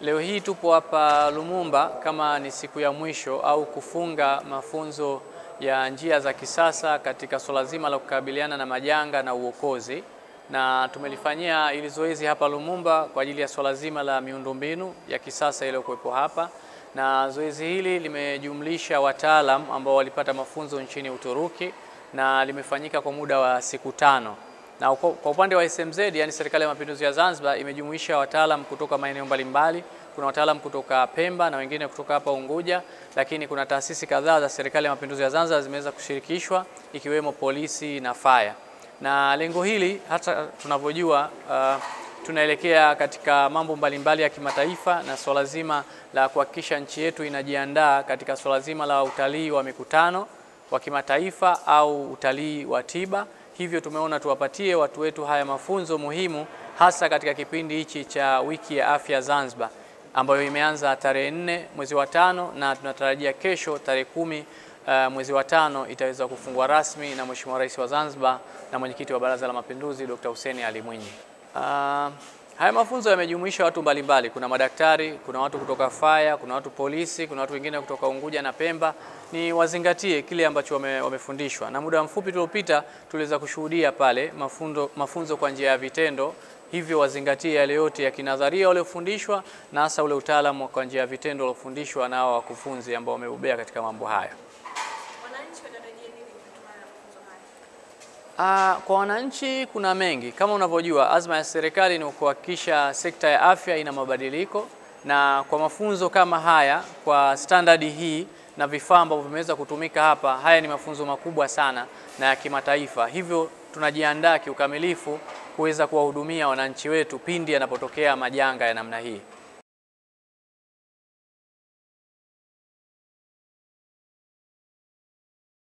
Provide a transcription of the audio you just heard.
Leo hii tupo hapa Lumumba kama ni siku ya mwisho au kufunga mafunzo ya njia za kisasa katika swala zima la kukabiliana na majanga na uokozi, na tumelifanyia ili zoezi hapa Lumumba kwa ajili ya swala zima la miundombinu ya kisasa iliyokuwepo hapa, na zoezi hili limejumlisha wataalam ambao walipata mafunzo nchini Uturuki na limefanyika kwa muda wa siku 5. Na kwa upande wa SMZ, yani Serikali ya Mapinduzi ya Zanzibar, imejumuisha wataalam kutoka maeneo mbalimbali. Kuna wataalam kutoka Pemba na wengine kutoka hapa Unguja, lakini kuna taasisi kadhaa za Serikali ya Mapinduzi ya Zanzibar zimeweza kushirikishwa ikiwemo polisi na fire. Na lengo hili, hata tunavyojua, tunaelekea katika mambo mbalimbali ya kimataifa na swala zima la kuhakikisha nchi yetu inajiandaa katika swala zima la utalii wa mikutano wa kimataifa au utalii wa tiba. Hivyo tumeona tuwapatie watu wetu haya mafunzo muhimu, hasa katika kipindi hichi cha wiki ya afya Zanzibar ambayo imeanza tarehe 4 mwezi wa 5 na tunatarajia kesho tarehe 10 mwezi wa 5 itaweza kufungwa rasmi na Mheshimiwa Rais wa Zanzibar na Mwenyekiti wa Baraza la Mapinduzi Dr. Hussein Ali Mwinyi. Haya mafunzo yamejumuisha watu mbalimbali. Kuna madaktari, kuna watu kutoka fire, kuna watu polisi, kuna watu wengine kutoka Unguja na Pemba. Ni wazingatie kile ambacho wamefundishwa. Na muda mfupi tuliopita tuliweza kushuhudia pale mafunzo kwa njia ya vitendo. Hivyo wazingatie yale yote ya kinadharia waliofundishwa na hasa ule utaalamu kwa njia ya vitendo waliofundishwa na wakufunzi ambao wamebobea katika mambo haya. Wananchi wanatarajia nini kutokana na mafunzo haya? Kwa wananchi kuna mengi. Kama unavyojua, azma ya serikali ni kuhakikisha sekta ya afya ina mabadiliko, na kwa mafunzo kama haya, kwa standard hii na vifaa ambavyo vimeweza kutumika hapa, haya ni mafunzo makubwa sana na ya kimataifa. Hivyo tunajiandaa kiukamilifu kuweza kuwahudumia wananchi wetu pindi yanapotokea majanga ya namna hii.